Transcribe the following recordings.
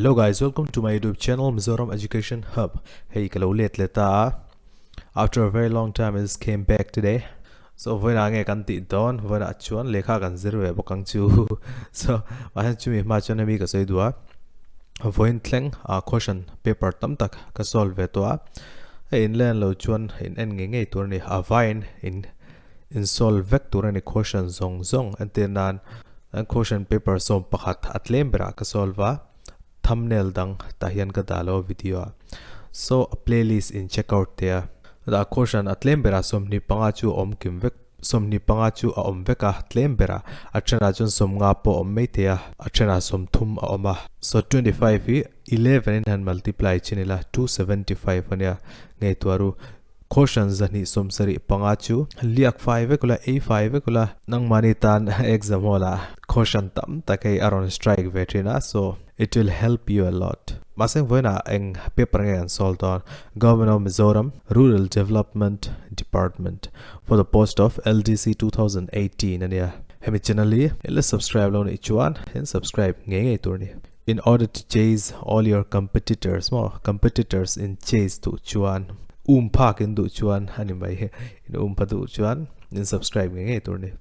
Hello guys, welcome to my YouTube channel Mizoram Education Hub. Hei ka lo let leh ta a. After a very long time I just came back today. So vawiinah nge kan tih dawn, vawiinah chuan lehkha kan zir ve bawk ang chu. So mahse chumi hma chuan hemi ka sawi duh a. Vawiin thleng ah question paper tam tak ka solve ve tawh a. Hei in len lo chuan in en ngei ngei tur a ni. A vaiin in in solve vek tur a ni question zawng zawng entir nan an question paper sawm pakhat a tlem berah ka solve a thumbnail dang tah hian ka dah lo a video ah so a playlist in check out teh a chutah question a tlem berah 25 chu a awm kim vek 25 chu a awm vek a tlem berah a thenah chuan 50 pawh a awm mai thei a a thenah 30 a awm a so 25 hi 11 in han multiply chin ila 275 ania ngaihtuah ru. Caution 275 chu liak fai vek ula, ei fai vek ula, nangmahni tan exam hall ah caution tam tak hei a rawn strike ve thin a, so it will help you a lot. Mahse vawiinah eng paper nge kan solve dawn? Government of Mizoram Rural Development Department for the post of LDC 2018 a nia. Hemi channel hi in la subscribe lo nih chuan in subscribe ngei ngei tur a ni. In order to chase all your competitors maw, competitors in chase duh chuan, um phak in duh chuan a ni mai, in um pha duh chuan in subscribe ngei ngei tur a ni.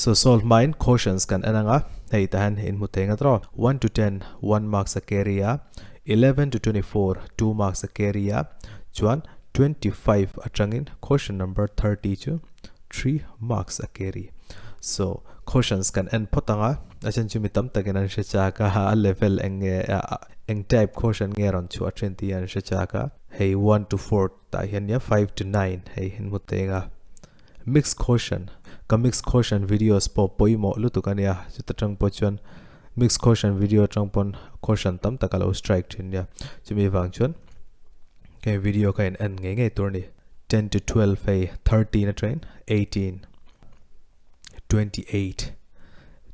So solve hmain questions kan en anga, hei tah hian in hmu thei ngat rawh, 1 to 10, 1 marks a carry a, 11 to 24, 2 marks a carry a, chuan 25 atangin question number 30 chu 3 marks a carry. So questions kan en phawt anga, a then chu mi tam takin an hre chak a, a level eng nge eng type question nge rawn chhuah thin tih an hre chak a, hei 1 to 4 tah hian nia 5 to 9 hei in hmu teng a. Mix question, ka mix question videos pawh pawimawh lutuk a nia, chuta tang pawh chuan mix question video atang pawn question tam tak a lo strike thin nia, chumi vang chuan hei video kha in en ngei ngei tur a ni. 10 to 12 hei 13 atangin 18 28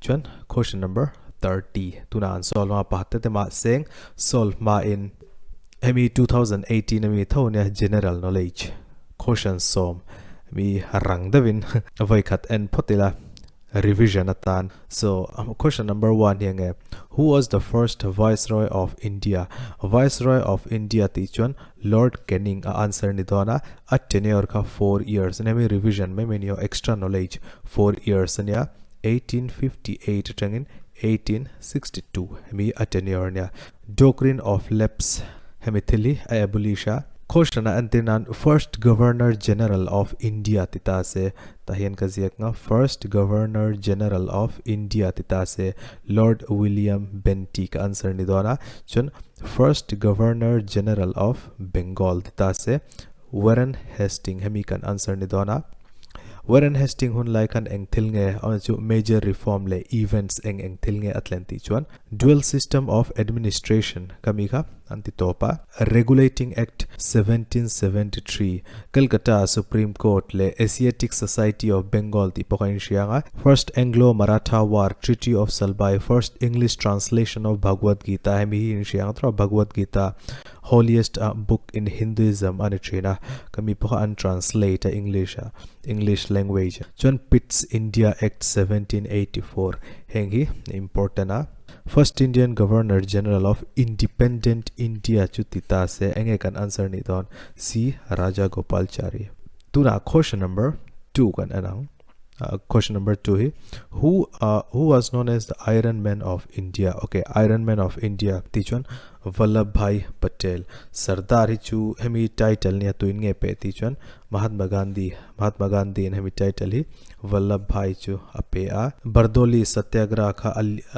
chuan question number 30 tuna an solve a pakhat te te mah seng solve hma in hemi 2018 ami tho nia general knowledge question sawm mi rang deuhin vawi khat en phawt ila. Revision atan. So, question number 1 hi enge? Who was the first Viceroy of India? Viceroy of India tih chuan Lord Canning a answer ni dawn a, a tenure kha 4 years ania mi revision mai mai ni aw, extra knowledge 4 years ania, 1858 atangin 1862 hemi a tenure ania. Doctrine of Lapse hemi thil hi a abolish a. Question a entir nan First Governor General of India ti ta se, tah hian ka ziak nga First Governor General of India ti ta se Lord William Bentinck ka answer ni dawn a, chuan First Governor General of Bengal ti ta se Warren Hastings hemi kan answer ni dawn a. Warren Hastings hun lai khan eng thil nge awm chu major reform leh events eng eng thil nge a thlen tih chuan Dual system of administration ka mi kha an ti tawp a. Regulating Act 1773, Calcutta Supreme Court leh Asiatic Society of Bengal tih pawh kha a inhria ang a. First Anglo-Maratha War, Treaty of Salbai, First English Translation of Bhagavad Gita hemi hi inhria ang tawh a, Bhagavad Gita holiest book in Hinduism a ni thin a, ka mi pawh kha an translate a English a, English language a. Chuan Pitt's India Act 1784 heng hi important a. First Indian Governor General of Independent India chu ti ta se enge kan answer nih dawn? C. Rajagopalchari. Tunah question number 2 kan en ang. Question number 2 hi who who was known as the Iron Man of India? Okay, Iron Man of India ti chuan Vallabhbhai Patel. Sardar hi chu hemi title nia tuin nge pe ti chuan Mahatma Gandhi, Mahatma Gandhi in hemi title hi Vallabhbhai chu a pe a. Bardoli Satyagraha kha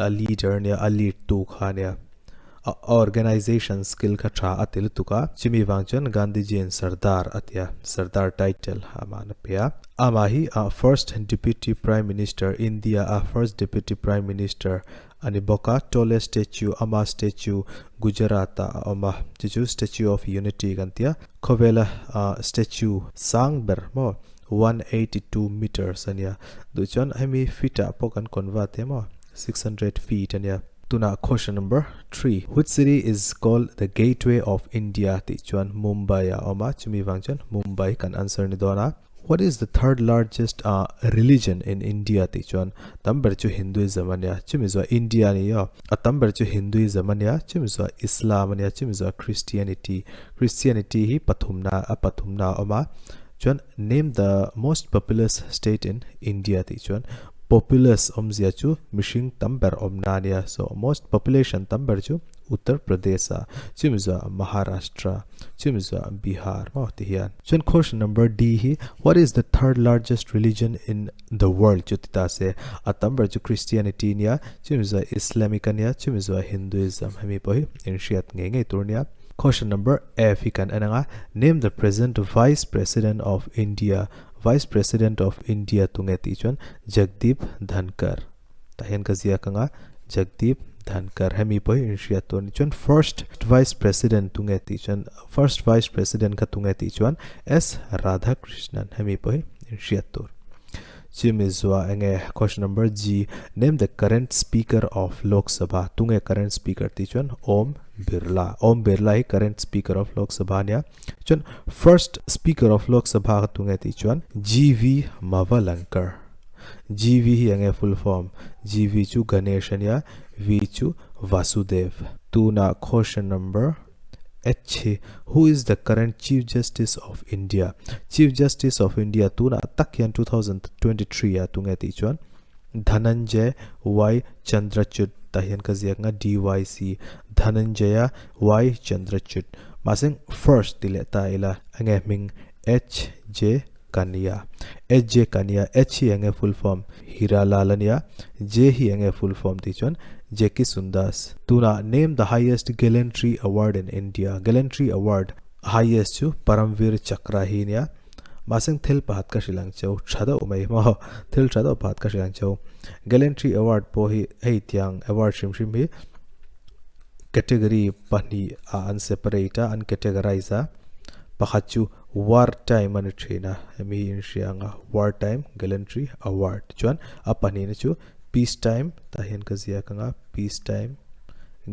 a leader nia, a lead tu kha nia. A organization skill kha tha a ti lutuk a. Chumi vang chuan Gandhiji in Sardar a ti a, Sardar title amah a pe a. Amah hi a first Deputy Prime Minister, India a first Deputy Prime Minister A ni bawk a, tallest statue, ama statue Gujarat ah a awm a, chu chu Statue of Unity kan ti a, khawvela statue sang ber maw 182 meters a nia, duh chuan hemi feet ah pawh kan convert thei maw 600 feet a nia. Tunah question number 3, which city is called the gateway of India tih chuan Mumbai ah a awm a, chumi vang chuan Mumbai kan answer ni dawn a. What is the third largest religion in India tih chuan tam ber chu Hinduism a nia, chumi zuah India a ni aw. A tam ber chu Hinduism a nia, chumi zuah Islam a nia, chumi zuah Christianity. Christianity hi pathumna a pathumna a awm a. Chuan name the most populous state in India tih chuan populous awmzia chu mihring tam ber awmna a nia. So most population tam ber chu Uttar Pradesh a, chumi zuah Maharashtra, chumi zuah Bihar maw ti hian. Chuan question number D hi what is the third largest religion in the world chu ti ta se, a tam ber chu Christianity nia, chumi zuah Islamic a nia, chumi zuah Hinduism hemi pawh hi inhriat ngei ngei tur nia. Question number F hi kan en ang a, name the present vice president of India, vice president of India tunge tih chuan Jagdeep Dhankhar. Tah hian ka ziak ang a, Jagdeep Dhankhar hemi pawh hi inhriat tur a ni. Chuan first vice president tunge tih chuan first vice president kha tunge tih chuan S Radhakrishnan hemi pawh hi inhriat tur. Chumi zuah enge question number G name the current speaker of Lok Sabha tunge current speaker tih chuan Om Birla. Om Birla hi current speaker of Lok Sabha a nia. Chuan first speaker of Lok Sabha kha tunge tih chuan GV Mavalankar. GV hi enge full form? GV chu Ganesh a nia, V chu Vasudev. Tunah question number H hi Who is the current Chief Justice of India? Chief Justice of India tunah tak hian 2023 ah tunge tih chuan Dhananjay Y Chandrachud tah hian ka ziak nga DYC Dhananjaya Y Chandrachud. Mahse first ti leh ta ila enge hming HJ Kania. HJ Kania, H hi enge full form? Hira Lal a nia. J hi enge full form tih chuan Jackie Sundas. Tunah name the highest gallantry award in India. Gallantry award highest chu Paramvir Chakra hi nia. Mahse thil pakhat ka hrilh ang cheu tha deuh mai maw? Thil tha deuh pakhat ka hrilh ang cheu. Gallantry award pawh hi hei tiang award hrim hrim hi category pahnih ah an separate a, an categorize a. Pakhat chu War time a ni thin a, hemi hi inhria ang a, War time gallantry award chuan a pahnihna chu Peace time tah hian ka ziak ang a, Peace time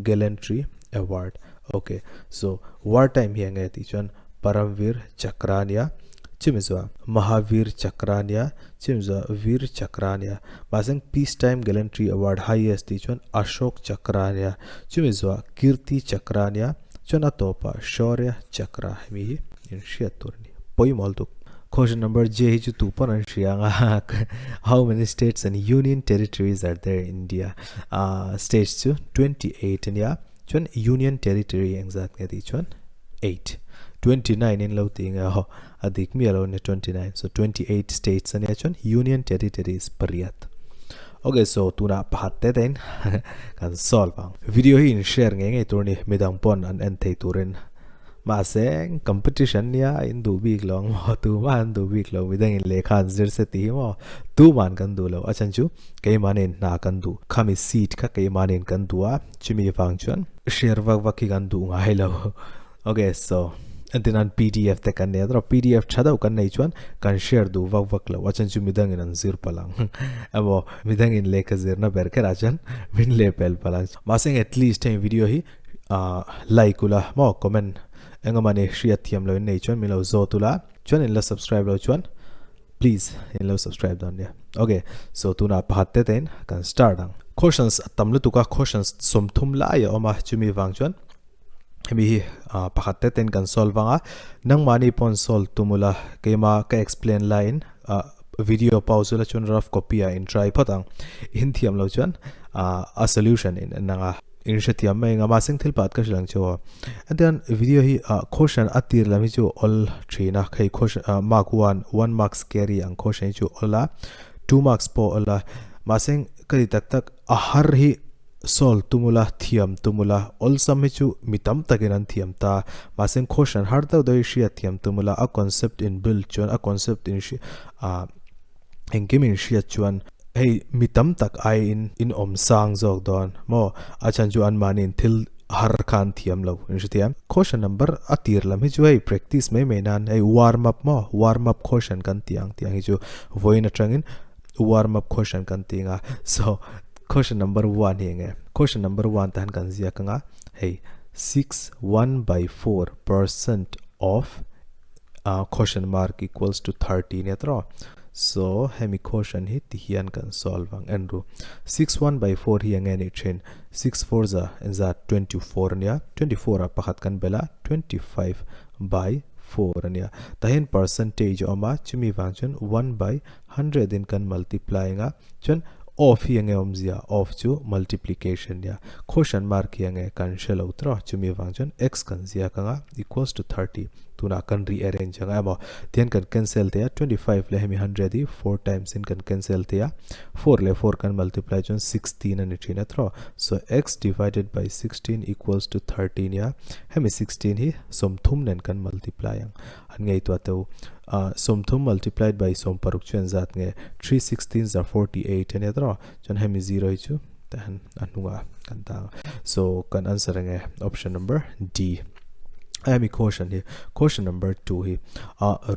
gallantry award. Ok, so war time hi enge tih chuan Paramvir Chakra a nia, chumi zuah Mahavir Chakra a nia, chumi zuah Veer Chakra a nia. Mahse Peace time gallantry award highest tih chuan Ashok Chakra a nia, chumi zuah Kirti Chakra a nia, Chuan a tawpah Shaurya Chakra hemi hi in hriat tur a ni. Pawimawh lutuk. Question number J hi chu tu pawn an hria ang a. How many states and union territories are there in India? Ah states chu 28 a nia. Chuan union territory engzat nge tih chuan 8. 29 in lo ti nge aw. A dik miah lo a ni 29. So 28 states a nia chuan union territories pariat. Ok so tunah pakhat te te in kan solve ang. Video hi in share ngei ngei tur a ni midang pawn an en thei turin. Mahse competition nia in duh bik lo ang maw tumah an duh bik lo midang in lehkha an zir se tih hi maw tuman kan duh lo a chhan chu keimahni hna kan duh khami seat kha keimahni kan duh a chumi vang chuan share vak vak hi kan duh ngai lo. Ok so entir nan pdf te kan nei a tawh pdf tha deuh kan nei chuan kan share duh vak vak lo a chan chu midang in an zir palh ang emaw midang in lehkha zirna ber kher ah chuan min leh pel palh ang mahse eng at least heng video hi ah like ula maw comment engemaw ni hriat thiam lo in nei chuan min lo zawt ula chuan in la subscribe lo chuan please in lo subscribe dawn nia ok so tunah pakhat te te in kan start ang questions a tam lutuk a questions sawmthum lai a awm a chumi vang chuan hemi hi pakhat te ten kan solve anga nangmahni pawn solve tum ula keima ka explain laiin video pause ula chuan rough copy ah in try phawt ang in thiam lo chuan a solution in en anga in hrethiam mai anga mahse thil pakhat ka hrilh ang chu aw hetiang video hi question a tir lam hi chu awl thin a hei question mark one one marks carry ang question hi chu awl a two marks pawh awl a mahse ka ti tak tak a har hi Solve tum ula, thiam tum ula, awlsam hi chu mi tam takin an thiam ta. Mahse question har deuh deuh hi hriat thiam tum ula, a concept in build chuan, a concept in hri ah engkim in hriat chuan hei mi tam tak aiin in awm sang zawk dawn maw? A chhan chu anmahniin thil har kha an thiam lo in hrethiam. Question number a tir lam hi chu hei practice mai mai nan hei warm up maw? Warm up question kan tih ang tih ang hi chu vawiin atangin warm up question kan tih ang a so Question number one hi enge? Question number one tan kan ziak anga hei 6 1 by 4 percent of Question mark equals to 30 nia tawh. So hemi question hi ti hian kan solve ang. En ru. 6 1 by 4 hi enge ni thin? 6 4 za za 24 nia. 24 a pakhat kan bela 25 by 4 ania. Tahin percentage awma chumi wang chuan 1 by 100 in kan multiply nga. Chuan of hi enge awmzia? Of chu multiplication nia. Question mark hi enge kan hre lo tawh a, chumi avang chuan x kan ziak anga equals to 30 tunah kan rearrange anga emaw tihian kan cancel thei a, 25 leh hemi 100 hi 4 times in kan cancel thei a, 4 leh 4 kan multiply chuan 16 a ni thin a tawh. So x divided by 16 equals to 30 nia, hemi 16 hi 30 nen kan multiply ang. An ngaihtuah teu. 30 multiplied by 60 chu engzat nge? 3 sixteens are 48 a nia tawh. Chuan hemi zero hi chu tahan a hnungah kan tang. So kan answer enge option number D. Hemi question hi question number 2 hi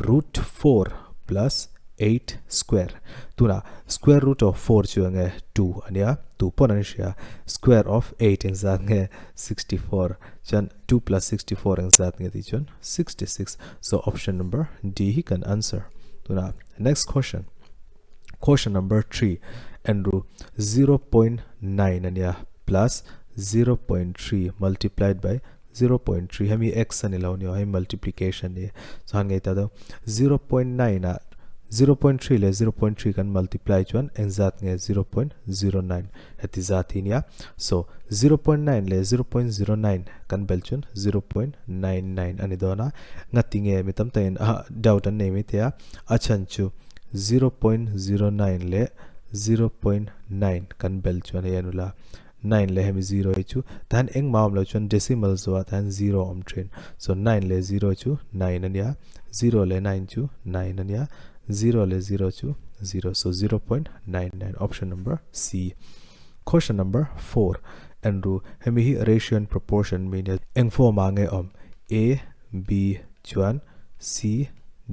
root 4 plus 8 square. Tuna square root of 4 chu enge 2 a nia. 2 pawn an hria. Square of 8 engzat nge? 64. Chuan 2 plus 64 engzat nge tih chuan 66. So option number D hi kan answer. Tuna next question. Question number 3 enru 0.9 ania plus 0.3 multiplied by 0.3 hemi x ani lo ni hemi multiplication ni. So han ngei ta do 0.9 a 0.3 le 0.3 kan multiply chuan engzat nge 0.09 heti zat hi nia. So 0.9 leh 0.09 kan bel chuan 0.99 a ni dawn a. Ngati nge mi tam takin doubt an nei mai thei a, a chhan chu 0.09 leh 0.9 kan bel chuan hei a nula 9 leh hemi 0 hi chu tahan engmah awm lo chuan decimal zawhah tahan 0 a awm thin. So 9 leh 0 chu 9 a nia, 0 leh 9 chu 9 a nia, 0 leh 0 chu 0. So 0.99 option number C. Question number 4 Andrew hemi hi ratio and proportion mi nia eng form ah nge awm A B chuan C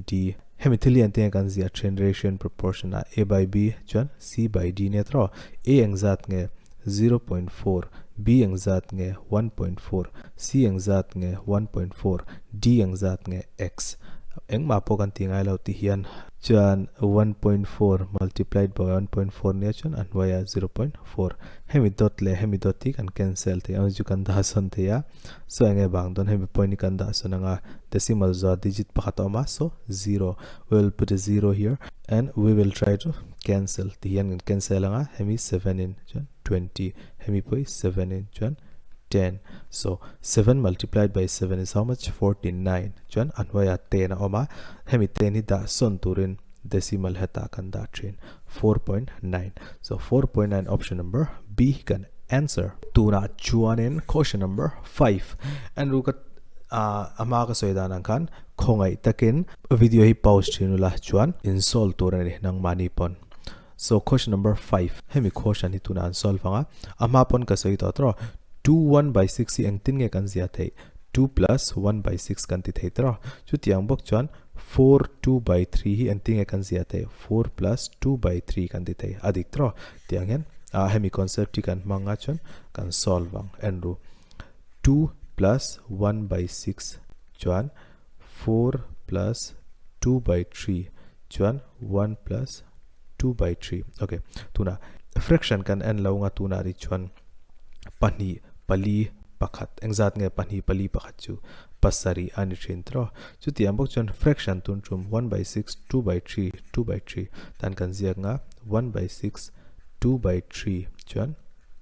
D hemi thil hi an tinge kan ziah thin ratio and proportion ah A by B chuan C by D nia tawh A engzat nge 0.4 B engzat nge 1.4 C engzat nge 1.4 D engzat nge X engmah pawh kan ti ngai lo ti hian chuan 1.4 multiplied by 1.4 nia chuan a hnuaiah 0.4 hemi dot leh hemi dot hi kan cancel thei ang chu kan dah sawn thei a so enge bang dawn hemi point hi kan dah sawn anga decimal zawh digit pakhat a awm a so 0 we will put a 0 here and we will try to cancel ti hian kan cancel anga hemi 7 in chuan 20 hemi pawh hi 7 in chuan 10 so 7 multiplied by 7 is how much 49 chuan a hnuaiah 10 a awm a hemi 10 hi dah sawn turin decimal hetah kan dah thin 4.9 so 4.9 option number B hi kan answer. Tunah chuanin question number 5 Andrew ka a hma ka sawi dan ang khan khawngaih takin video hi pause thin ula chuan in solve tur a ni nangmahni pawn. So question number 5 hemi question hi tunah an solve anga a hma pawn ka sawi tawh tawh 2 1 by 6 hi engtin nge kan zia theih 2 plus 1 by 6 kan ti thei tawh chutiang bawk chuan 4 2 by 3 hi engtin nge kan zia theih 4 plus 2 by 3 kan ti thei a dik tawh tiang hian a hemi concept hi kan hmang a chuan kan solve ang en ru 2 plus 1 by 6 chuan 4 plus 2 by 3 chuan 1 plus 2 by 3 okay tuna fraction kan en lo nga tuna ri chuan pahnih pali pakhat engzat nge pahnih pali pakhat chu pasarih a ni thin tawh chutiang bawk chuan fraction tun tum 1 by 6 2 by 3 2 by 3 tan kan ziak nga 1 by 6 2 by 3 chuan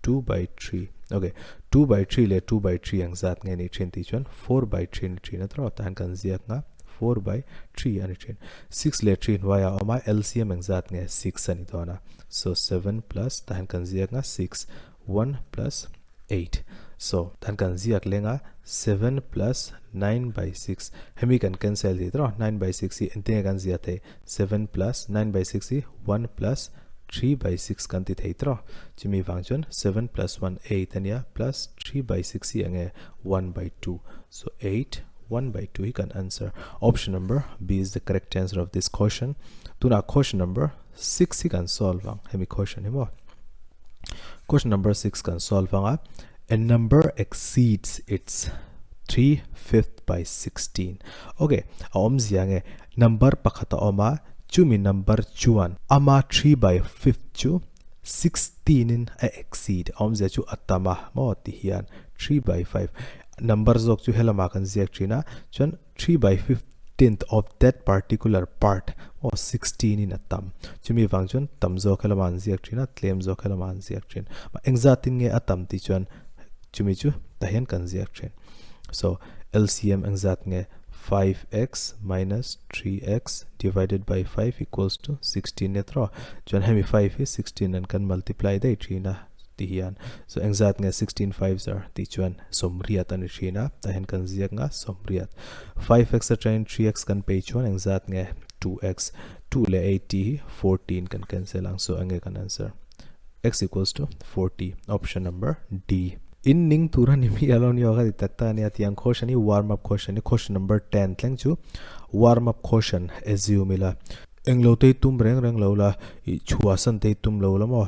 2 by 3 okay 2 by 3 leh 2 by 3 engzat nge ni thin tih chuan 4 by 3 ni thin a tawh tan kan ziak nga 4 by 3 a ni thin. 6 leh 3 hnuaiah a awm a, LCM engzat nge? 6 a ni dawn a. So 7 plus tahan kan ziak nga 6, 1 plus 8. So tahan kan ziak leng a 7 plus 9 by 6. Hemi kan cancel thei tawh 9 by 6 hi engtin nge kan ziah theih? 7 plus 9 by 6 hi 1 plus 3 by 6 kan ti thei tawh. Chumi vang chuan 7 plus 1 8 a nia plus 3 by 6 hi enge 1 by 2. So 8 1 by 2 hi kan answer. Option number B is the correct answer of this question. Tuna question number 6 hi kan solve ang. Hemi question hi mo. Question number 6 kan solve anga. A number exceeds its. 3 fifth by 16. Ok, a awmzia nge number pakhat a awm a, chumi number chuan ama 3 by fifth chu 16 in a exceed, a awmzia chu a tam a maw ti hian 3 by 5 number zawk chu helamah kan ziak thin a, chuan 3 by 15th of that particular part maw 16 in a tam, chumi vang chuan tam zawk helamah an ziak thin a, tlem zawk helamah an ziak thin. Engzatin nge a tam tih chuan chumi chu tah hian kan ziak thin. So LCM engzat nge 5x minus 3x divided by 5 equals to 16 ni tawh. Chuan hemi 5 hi 16 an kan multiply daih thin a ti hian. So engzat nge 16 fives are tih chuan sawmriat a ni thin a, tah hian kan ziak nga sawmriat. 5x atangin 3x kan pei chuan engzat nge 2x, 2 leh 8 hi 14 kan cancel ang, so enge kan answer x equals to 40, option number D. In ning tur a ni mi alo ni awk a ti tak tak a nia tiang question hi warm up question hi question number 10 thleng chu warm up question assume ila englo te tum reng reng lo la i chhuah san te tum lo la maw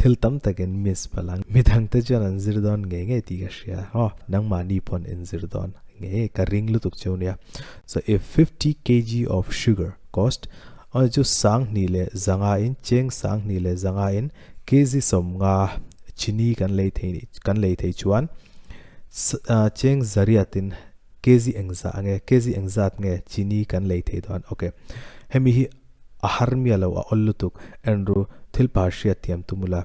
thil tam takin miss palh ang midang te chuan an zir dawn ngei ngei tih ka hria aw nangmahni pawn in zir dawn ngei ka ring lutuk cheu nia so if 50 kg of sugar cost aw chu sang hnih leh zanga in cheng sang hnih leh zanga in kg sawmnga chini kan lei thei nih kan lei thei chuan cheng zariatin kg engzah nge kg engzat nge chini kan lei thei dawn ok hemi hi a har mia lo a awl lutuk enru thil pa hriat thiam tumula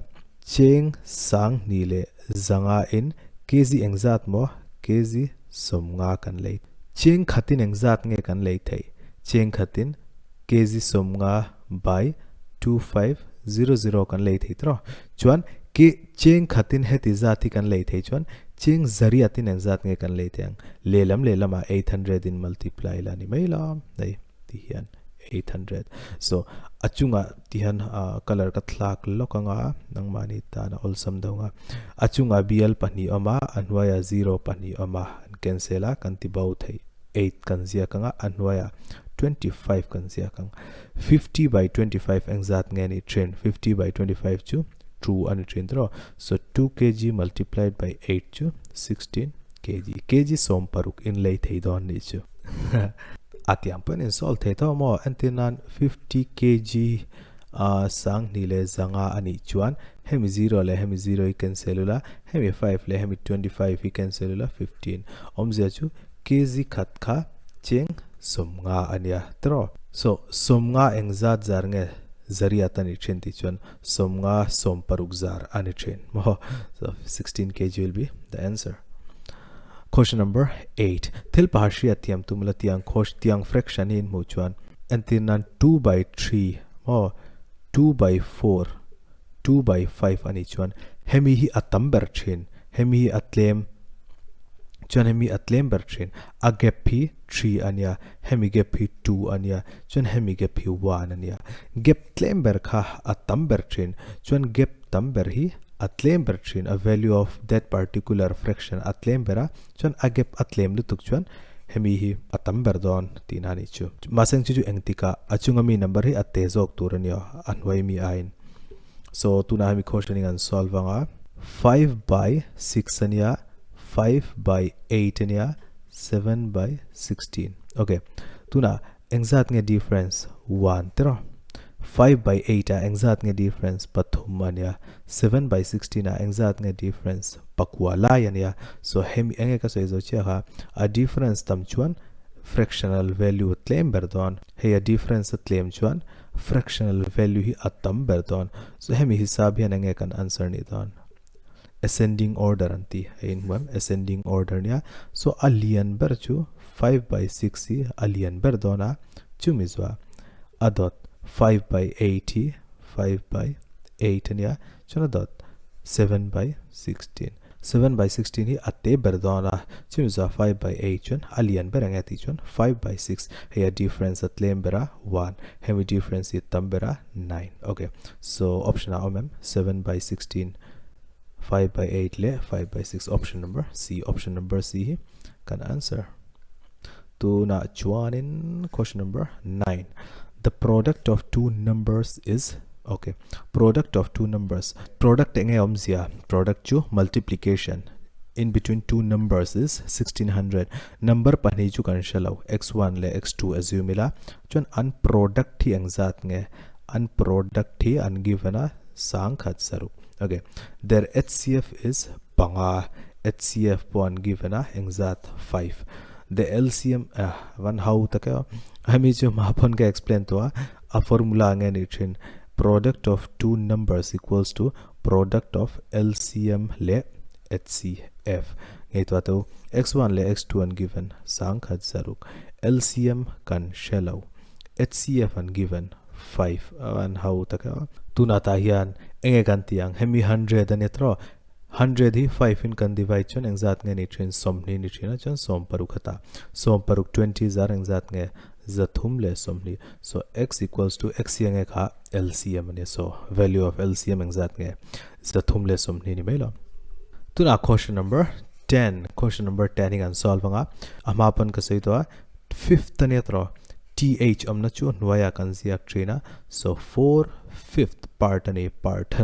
cheng sang hnih leh zanga in kg engzat maw kg sawmnga kan lei cheng khatin engzat nge kan lei thei cheng khatin kg sawmnga by 2500 kan lei thei tawh chuan ke cheng khatin heti zat hi kan lei thei chuan cheng zariatin engzat nge kan lei thei ang lehlam lehlamah 800 in multiply la ni mai la hei ti hian 800 so a chungah ti hian colour ka thlak lawk anga nangmahni tan a awlsam deuh anga a chungah bial pahnih awm a a hnuaiah zero pahnih awm a an cancel a kan ti bo thei 8 kan ziak anga a hnuaiah 25 kan ziak ang 50 by 25 engzat nge ni thin 50 by 25 chu 2 ani thin tawh so 2 kg multiplied by 8 chu 16 kg kg sawm paruk in lei thei dawn ni chu a tiang pawhin in solve thei tawh maw entir nan 50 kg a sang hnih leh zanga anih chuan hemi 0 leh hemi 0 hi cancel ula hemi 5 leh hemi 25 hi cancel ula 15 awmzia chu kg khat kha cheng sawmnga a nia tawh. So, sawmnga engzat zar nge zariat a nih thin tih chuan sawmnga sawm paruk zar a ni thin maw. So, 16 kg will be the answer. Question number 8. Thil paha hriat thiam tum la tiang khaw tiang fraction hi in hmuh chuan entir nan 2 by 3 maw 2 by 4 2 by 5 a nih chuan hemi hi a tam ber thin hemi hi a tlem chuan hemi a tlem ber thin a gap hi 3 a nia hemi gap hi 2 a nia chuan hemi gap hi 1 a nia gap tlem ber kha a tam ber thin chuan gap tam ber hi a tlem ber thin a value of that particular fraction a tlem ber a chuan a gap a tlem lutuk chuan hemi hi a tam ber dawn tihna a nih chu mahse chu chu engtikah a chunga mi number hi a te zawk tur a nia a hnuai mi aiin so tunah hemi question hi kan solve anga 5 by 6 a nia 5 by 8 a nia 7 by 16 okay tunah engzat nge difference 1 tiraw 5 by 8 ah engzat nge difference pathum a nia 7 by 16 ah engzat nge difference pakua lai a nia so hemi enge ka sawi zo chiah kha a difference tam chuan fractional value tlem ber dawn hei a difference a tlem chuan fractional value hi a tam ber dawn so hemi hisap hian enge kan answer nih dawn ascending order an ti hei in hmuh em ascending order nia so a lian ber chu 5 by 6 hi a lian ber dawn a chumi zuah a dawt 5 by 8 hi 5 by 8 ania chuan a dawt 7 by 16 7 by 16 hi a te ber dawn a chumi zuah 5 by 8 chuan a lian ber ang e tih chuan 5 by 6 hei a difference a tlem ber a 1 hemi difference hi tam ber a 9 okay so option ah awm em 7 by 16 5 by 8 leh 5 by 6 option number C option number C hi kan answer tunah chuanin question number 9 the product of two numbers is okay product of two numbers product enge awmzia product chu multiplication. in between two numbers is 1600 number pahnih chu kan hre lo x1 leh x2 assume ila chuan an product hi engzat nge an product hi an given a sangkhat saruk okay their HCF is panga HCF pawh an given a engzat 5 the LCM ah van ho tak e hemi chu hma pawn ka explain tawh a a formula nge ni thin product of two numbers equals to product of LCM leh HCF ngei tuah teu x1 leh x2 an given sangkhat zaruk LCM kan hre lo HCF an given 5 an ho tak e tunah tah hian enge kan tih ang hemi 100 a nia tawh 100 hi 5 in kan divide chuan engzat nge ni thin sawmhnih ni thin a chuan sawm paruk a ta sawm paruk 20 zar engzat nge zathum leh sawmhnih so x equals to x hi enge kha LCM a nia so value of LCM engzat nge zathum leh sawmhnih ni mai lo tunah question number 10 question number 10 hi kan solve anga a hma pawn ka sawi tawh a fifth a nia tawh th awmna chu hnuaiah kan ziak thin a so 4 fifth part a ni part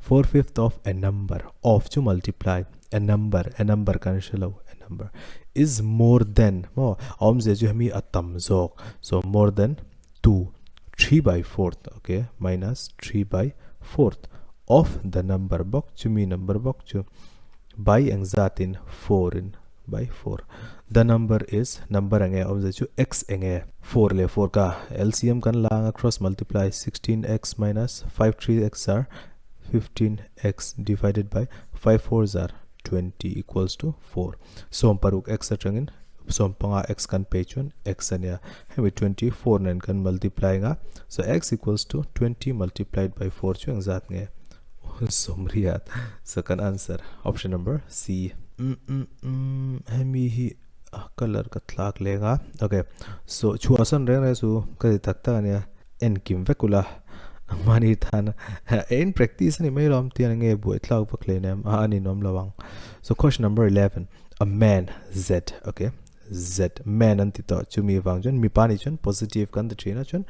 4 fifth of a number of chu multiply a number a number kan hre lo a number is more than maw a awmzia chu hemi a tam zawk so more than 2 3 by 4th okay minus 3 by 4th of the number bawk chumi number bawk chu by engzatin 4 in by 4 the number is number enge awmzia chu x enge 4 leh 4 ka LCM kan la anga cross multiply 16x minus 5 3x are 15x divided by 5 4s are 20 equals to 4 sawm paruk x atangin sawm panga x kan pe chuan x ania hemi 24 nen kan multiply anga so x equals to 20 multiplied by 4 chu engzat nge sawmriat so kan answer option number C mm mm mm hemi hi color ka thlak leng a okay so chhuahsan reng reng chu ka ti tak tak ania en kim vek ula mahni tan en practice ani mai lawm tiang nge buai thlak vak hle nem a ani nawm lo ang so question number 11 a man Z okay Z man an ti tawh chumi vang chuan mipa ni chuan positive kan ti thin a chuan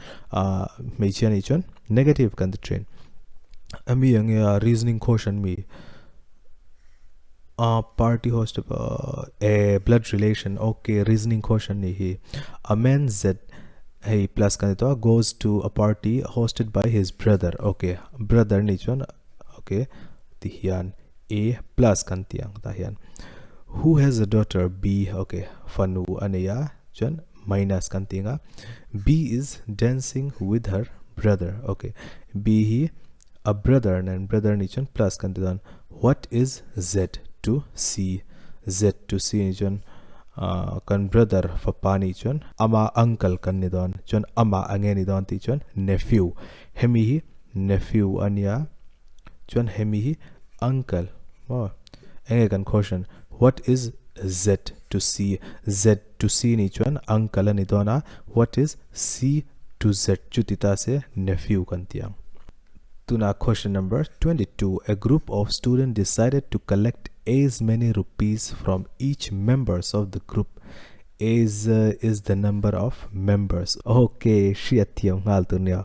hmeichhia ni chuan negative kan ti thin ami ang nge a reasoning question mi a party host a blood relation okay reasoning question ni hi a man Z hei plus kan ti tawh a goes to a party hosted by his brother okay brother ni chuan okay ti hian a plus kan ti ang tah hian who has a daughter B okay fanu a nei a chuan minus kan ti ang a B is dancing with her brother okay B hi a brother nen brother ni chuan plus kan ti dawn what is z to c z to c ni chuan ah kan brother fapa ni chuan ama uncle kan ni dawn chuan ama ange ni dawn tih chuan nephew hemi hi nephew a nia chuan hemi hi uncle maw enge kan question what is z to c z to c ni chuan uncle a ni dawn a what is c to z chu ti ta se nephew kan ti ang. Tuna question number 22 a group of student decided to collect as many rupees from each members of the group as is the number of members okay hriat thiam nghal tur nia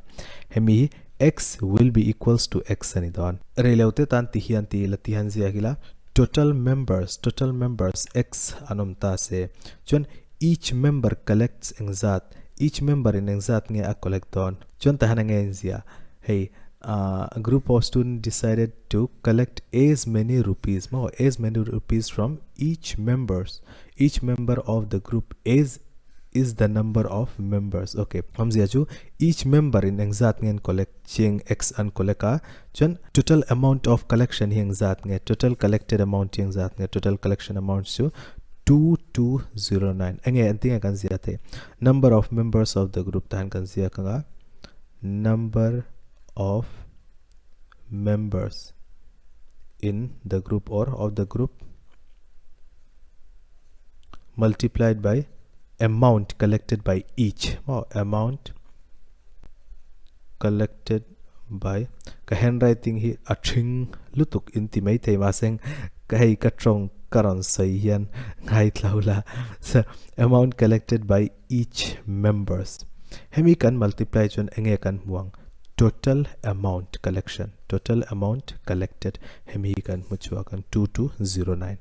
hemi hi x will be equals to x a ni dawn. Reilo te tan ti hian ti ila ti han ziak ila total members total members x an awm ta se chuan each member collects engzat each member in engzat nge a collect dawn chuan tahan enge in zia hei a group of student decided to collect as many rupees maw as many rupees from each members each member of the group as is the number of members okay awmzia chu each member in engzat nge an collect cheng x an collect a chuan total amount of collection hi engzat nge total collected amount hi engzat nge total collection amount chu 2209 enge an tinge kan zia thei number of members of the group tahan kan ziak anga number of members in the group or of the group multiplied by amount collected by each maw amount collected by ka handwriting hi a thing lutuk in ti mai thei mahse ka hei ka tawng ka rawn sawi hian ngaithla ula so amount collected by each members hemi kan multiply chuan enge kan hmu ang total amount collection total amount collected hemi hi kan hmu chhuak ang 2209.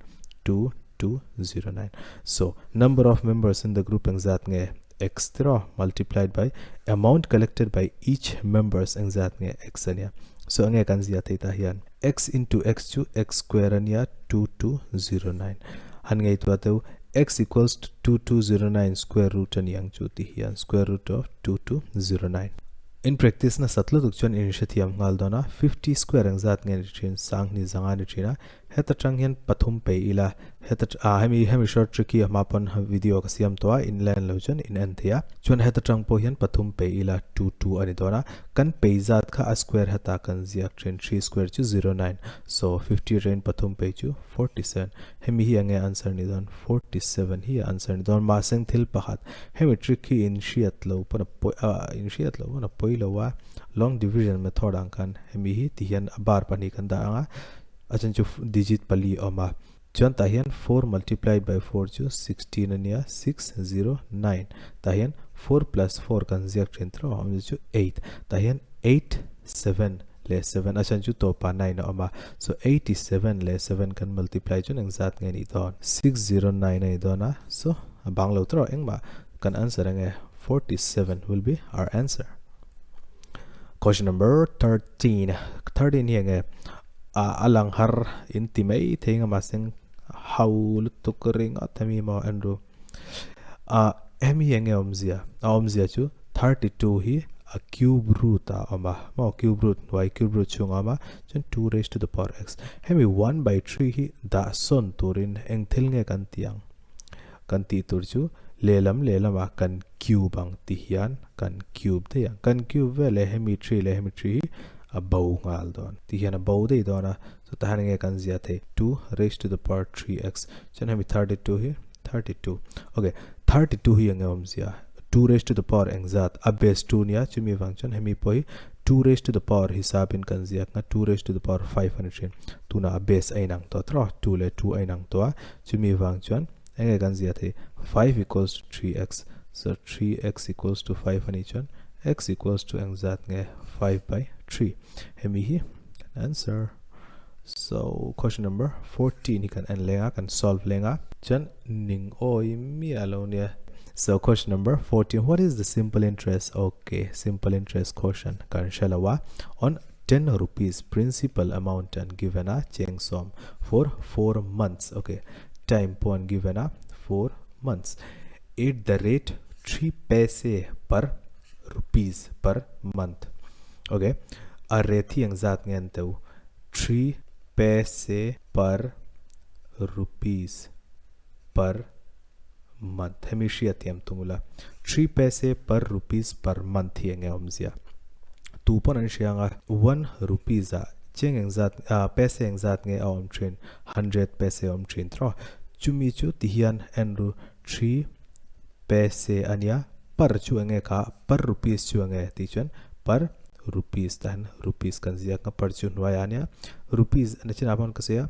2209. So number of members in the group engzat nge x tiraw multiplied by amount collected by each members engzat nge x ania. So enge kan zia thei tah hian x into x chu x square ania 2209. Han ngaihtuah teu x equals to 2209 square root ani ang chu ti hian square root of 2209. In practice na sat lutuk chuan in hrethiam nghal dawn a, 50 square engzat nge ni thin, sanghnih zanga ni thin a, Heta tang hian pathum pe ila, heta ah hemi hemi short trick hi a hma pawn video ka siam tawh a, in la en lo chuan in en thei a. Chuan heta tang pawh hian pathum pe ila two two a ni dawn a, kan pei zat kha a square heta kan ziak thin three square chu zero nine, so 50 atangin pathum pei chu 47. Hemi hi enge answer ni dawn? 47 hi a answer ni dawn mahse thil pakhat hemi trick hi in hriat lo pawn a pawi ah in hriat lo pawn a pawi lo a, long division method ang khan hemi hi ti hian a bar pahnih kan dah ang a. A chan chu digit pali a awm a, chuan tah hian four multiplied by four chu 16 a nia, 609. Tah hian four plus four kan ziak thin tawh a, awmzia chu eight. Tah hian eight seven leh seven, a chan chu tawpah nine a awm a, so 87 leh seven kan multiply chuan engzat nge nih dawn? 609 a ni dawn a, so a bang lo tawh engmah kan answer enge 47 will be our answer. Question number 13. 13 hi enge? A lang har in ti mai thei nga mahse hau lutuk ringawt hemi maw Andrew. A hemi hi enge awmzia? A awmzia chu 32 hi a cube root a awm a maw cube root hnuai cube root chhung a awm a chuan 2 raised to the power x. Hemi 1 by 3 hi dah sawn turin eng thil nge kan tih ang? Kan tih tur chu lehlam lehlamah kan cube ang ti hian kan cube daih ang. Kan cube vel leh hemi 3 leh hemi 3 hi a bo nghal dawn. Ti hian a bo daih dawn a, so tahan enge kan zia thei 2 raised to the power 3x chuan hemi 32 hi 32. Okay, 32 hi enge awmzia? 2 raised to the power engzat a base 2 nia chumi vang chuan hemi pawh hi 2 raised to the power hisapin kan ziak nga 2 raised to the power 5 a ni thin. Tunah a base a inang tawh tawh a, 2 leh 2 a inang tawh a, Chumi vang chuan enge kan zia thei 5 equals to 3x, so 3x equals to 5 anih chuan x equals to engzat nge 5 by 3. Hemi hi kan answer. So question number 14 hi kan en lenga kan solve lenga chuan ning awi miah lo nia. So question number 14, what is the simple interest? Okay, simple interest question kan hre lo a on 10 rupees principal amount an given a cheng sawm for 4 months. Okay, time pawh an given a 4 months at the rate 3 paise per rupees per month. Okay, a rate hi engzat nge an teu? 3 paise per rupees per month. Hemi hria thiam thung ula. 3 paise per rupees per month hi enge awmzia? Tu pawn an hria anga 1 rupees ah cheng engzat paise engzat nge a awm thin? 100 paise a awm thin tawh. Chumi chu ti hian en ru 3 paise ania per chu enge kha per rupees chu enge tih chuan per rupees tah hian rupees kan ziak anga per chu hnuaiah ania rupees a ni chinah pawn ka sawi a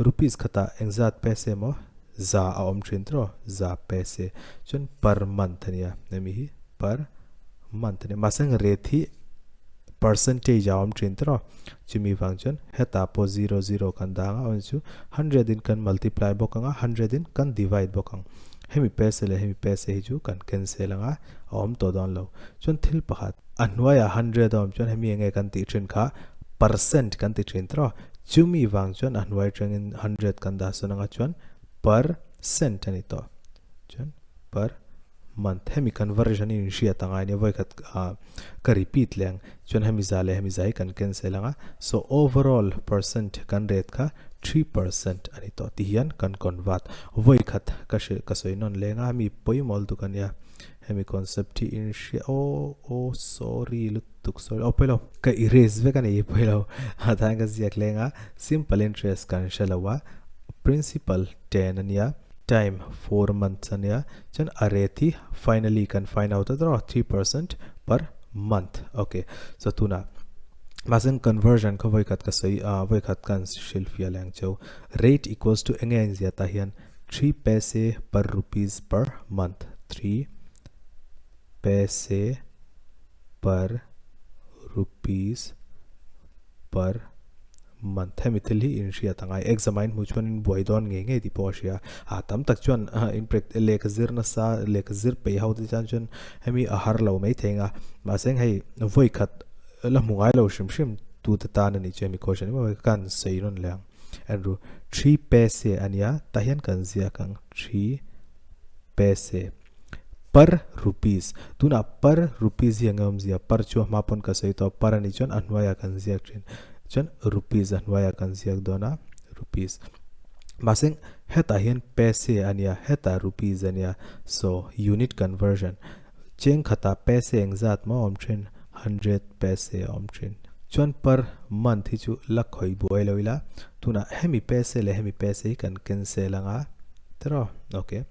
rupees khatah engzat paise emaw Za a awm thin tawh, za paise chuan per month a nia, hemi hi per month a nia. Mahse ang rate hi percentage a awm thin tawh, chumi vang chuan hetah pawh zero zero kan dah ang a, awmzia chu hundred in kan multiply bawk ang a, hundred in kan divide bawk ang. Hemi paise leh hemi paise hi chu kan cancel ang a, a awm tawh dawn lo. Chuan thil pakhat, a hnuaiah hundred a awm chuan hemi enge kan tih thin kha percent kan ti thin tawh. Chumi vang chuan a hnuai atangin hundred kan dah sawn anga chuan per cent a ni tawh. Chuan per month. Hemi conversion hi inhriat anga nia vawikhat ka repeat leh ang. Chuan hemi za leh hemi za hi kan cancel anga. So overall percent kan rate kha 3% a ni tawh. Ti hian kan convert. Vawikhat ka hrilh ka sawi nawn leng a hemi pawimawlh duk a nia. Hemi concept hi inhria oh oh sorry lut. Tuk sawi aw pawi lo. Ka erase vek a ni pawi lo. A tan ka ziak leng a, simple interest kan hre lo a, principal 10 a nia, time 4 months a nia, chuan a rate hi finally kan find out a tawh 3% per month. Okay, so tunah mahse conversion kha vawikhat ka sawi a, vawikhat kan hrilhfiah leh ang cheu. Rate equals to enge a inziah tah hian 3 paise per rupees per month, 3 paise per rupees per Month. Hemi thil hi in hriat a ngai. Exam ah in hmuh chuan in buai dawn ngei ngei tih pawh a hria. A tam tak chuan in practice lehkha zir nasa lehkha zir peih ho te chuan chuan hemi a har lo mai thei ang a. Mahse hei vawi khat la hmu ngai lo hrim hrim tute tan a nih chu hemi question hi maw kan sawi rawn leh ang. Andrew, three paise a nia tah hian kan ziak ang three paise. Per rupees. Tunah per rupees hi eng nge awmzia? Per chu a hma pawn ka sawi tawh a, per a nih chuan a hnuaiah kan ziak thin. Chuan rupees a hnuaiah kan ziak dawn a, rupees. Mahse hetah hian paise a nia, hetah rupees a nia. So, unit conversion. Cheng khatah paise engzat maw awm thin? 100 paise a awm thin. Chuan per month hi chu la khawi buai lo ila, tunah hemi paise leh hemi paise hi kan cancel anga, tiraw? Okay.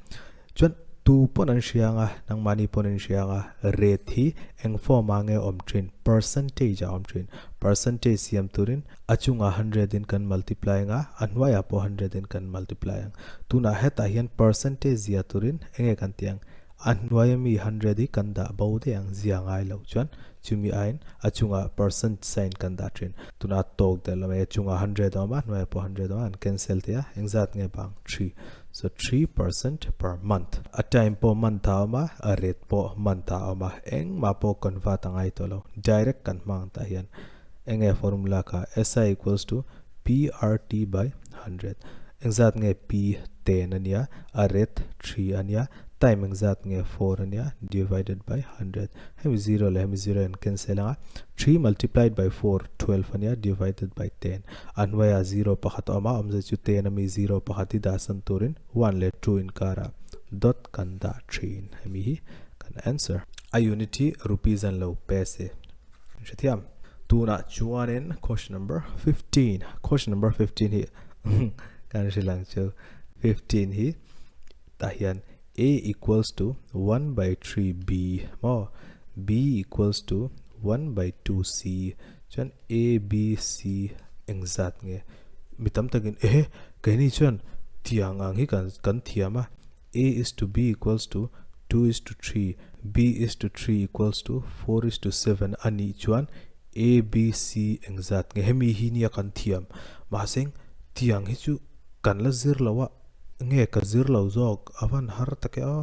Chuan tu pawn an hria anga, nangmahni pawn an hria anga, rate hi eng form ah nge awm thin? Percentage ah awm thin. Percentage siam turin a chungah 100 in kan multiply anga, a hnuaiah pawh 100 in kan multiply ang. Tunah hetah hian percentage zia turin eng nge kan tih ang? A hnuaia mi 100 hi kan dah bo daih ang, zia ngai lo. Chuan chumi aiin a chungah percent sign kan dah thin. Tunah tawk der lo mai, a chungah 100 a awm a, hnuaiah pawh 100 a awm a, an cancel thei a, engzat nge bang? 3. So 3% per month. A time pawh month ah a awm a, a rate pawh month ah a awm a, engmah pawh convert a ngai tawh lo. Direct kan hmang tah hian eng nge formula kha? SI equals to PRT by 100. Engzat nge P 10 a nia, a rate 3 a nia, time engzat nge 4 a nia divided by 100. Hemi 0 leh hemi 0 in cancel anga 3 multiplied by 4 12 a nia divided by 10. A hnuaiah 0 pakhat a awm a, awmze chu 10 ami 0 pakhat hi dah san turin 1 leh 2 inkarah dot kan dah thin. Hemi hi kan answer. A unit hi rupees an lo paise. Hrethiam. Tunah chuanin question number 15. Question number 15 hi kan hrilh ang chu. 15 hi tah hian A equals to 1 by 3 B maw B equals to 1 by 2 C chuan A B C engzat nge mi tam takin ehe keini chuan tiang ang hi kan kan thiam a A is to B equals to 2 is to 3 B is to 3 equals to 4 is to 7 a nih chuan A B C engzat nge hemi hi nia kan thiam mahse tiang hi chu kan la zir lo a nge ka zir lo zawk a van har tak e aw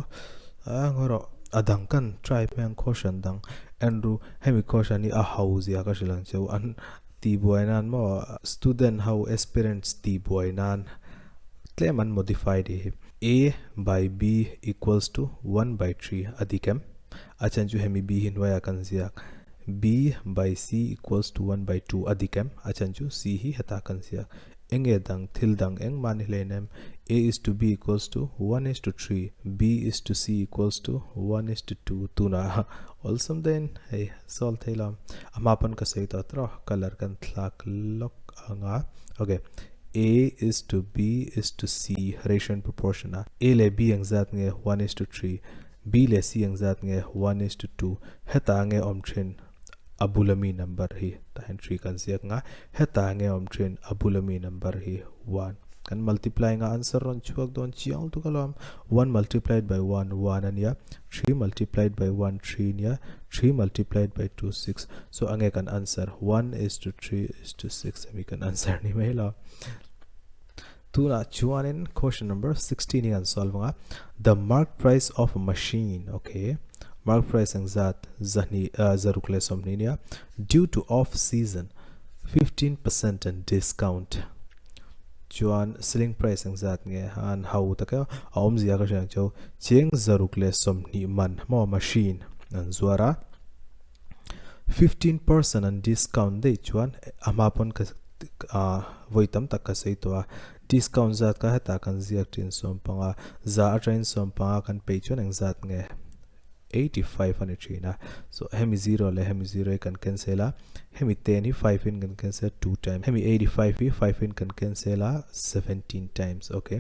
a ngawi rawh a dang kan try hmel ang caution dang Andrew hemi caution hi a ho zia ka hrilh ang cheu an tih buai nan maw student ho aspirants tih buai nan tlem an modify tih hi A by B equals to 1 by 3 a dik em a chhan chu hemi B hi hnuaiah kan ziak B by C equals to 1 by 2 a dik em a chhan chu C hi hetah kan ziak Eng nge dang thil dang engmah ni hlein em? A is to B equals to 1 is to 3, B is to C equals to 1 is to 2 tunah awlsam deuhin hei solve thei lo. A hma pawn ka sawi tawh tawh colour kan thlak lawk ang a. Okay, A is to B is to C ratio and proportion a. A leh B engzat nge 1 is to 3, B leh C engzat nge 1 is to 2 hetah nge awm thin? A bula mi number hi tah hian 3 kan ziak ang a, hetah nge awm thin a bula mi number hi 1 kan multiply ang a answer rawn chhuak dawn chiang lutuk alawm 1 multiplied by 1 1 a nia 3 multiplied by 1 3 a nia 3 multiplied by 2 6 so a nge kan answer 1 is to 3 is to 6 hemi kan answer ni mai lo tunah chuanin question number 16 hi kan solve ang a the mark price of a machine okay mark price engzat zahni zaruk leh sawmhnih nia due to off season 15% and discount chuan selling price engzat nge han ho tak a awmzia ka hriat ang chu cheng zaruk leh sawmhnih man maw machine an zuar a 15% an discount daih chuan a hma pawn ka vawi tam tak ka sawi tawh a discount zat kha hetah kan ziak thin sawmpanga za atangin sawmpanga kan peih chuan engzat nge 85 a ni thin a so hemi 0 leh hemi 0 hi kan cancel a hemi 10 hi 5 in kan cancel 2 times hemi 85 hi 5 in kan cancel a 17 times okay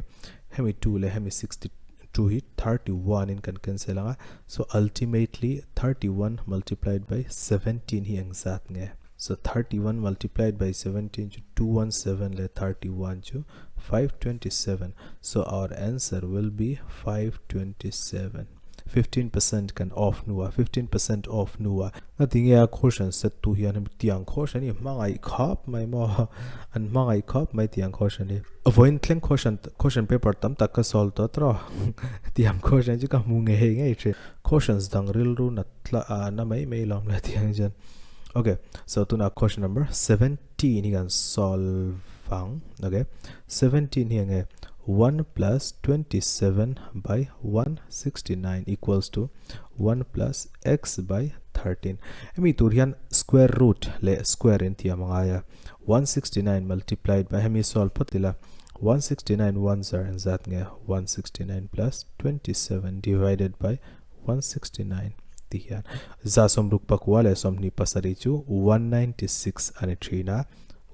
hemi 2 leh hemi 60 2 hi 31 in kan cancel anga so ultimately 31 multiplied by 17 hi engzat nge so 31 multiplied by 17 chu 217 le 31 chu 527 so our answer will be 527. 15% kan off hnuah, 15% off hnuah. Ngatinge a question set tu hian hemi tiang question hi hmangaih khawp mai maw? An hmangaih khawp mai tiang question hi. Vawiin thleng question question paper tam tak ka solve tawh tawh tiang question chu ka hmu ngei ngei thin. Questions dang rilru na tla ah na mai mai lawm le tiang hian. Okay, so tunah question number 17 hi kan solve ang. Okay, 17 hi enge 1 plus 27 by 169 equals to 1 plus x by 13. Hemi tur hian square root leh square in thiam a ngai a. 169 multiplied by hemi solve phawt ila 169 ones are engzat nge 169 plus 27 divided by 169 ti hian za sawmruk pakua leh 27 chu 196 a ni thin a.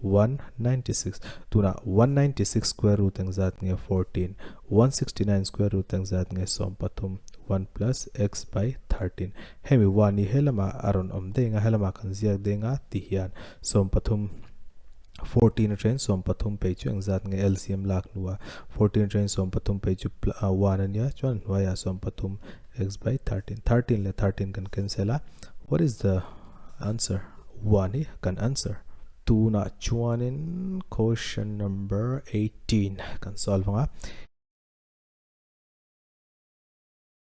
196 tunah 196 square root engzat nge 14 169 square root engzat nge 13 1 plus x by 13 hemi 1 hi helamah a rawn awm deng a helamah kan ziak deng a ti hian 13 14 atangin 13 pei chu engzat nge LCM lak hnuah 14 atangin 13 pei chu 1 a nia chuan hnuaiah 13 x by 13 13 leh 13 kan cancel a what is the answer 1 hi kan answer. Tunah chuanin question number 18 kan solve ang a.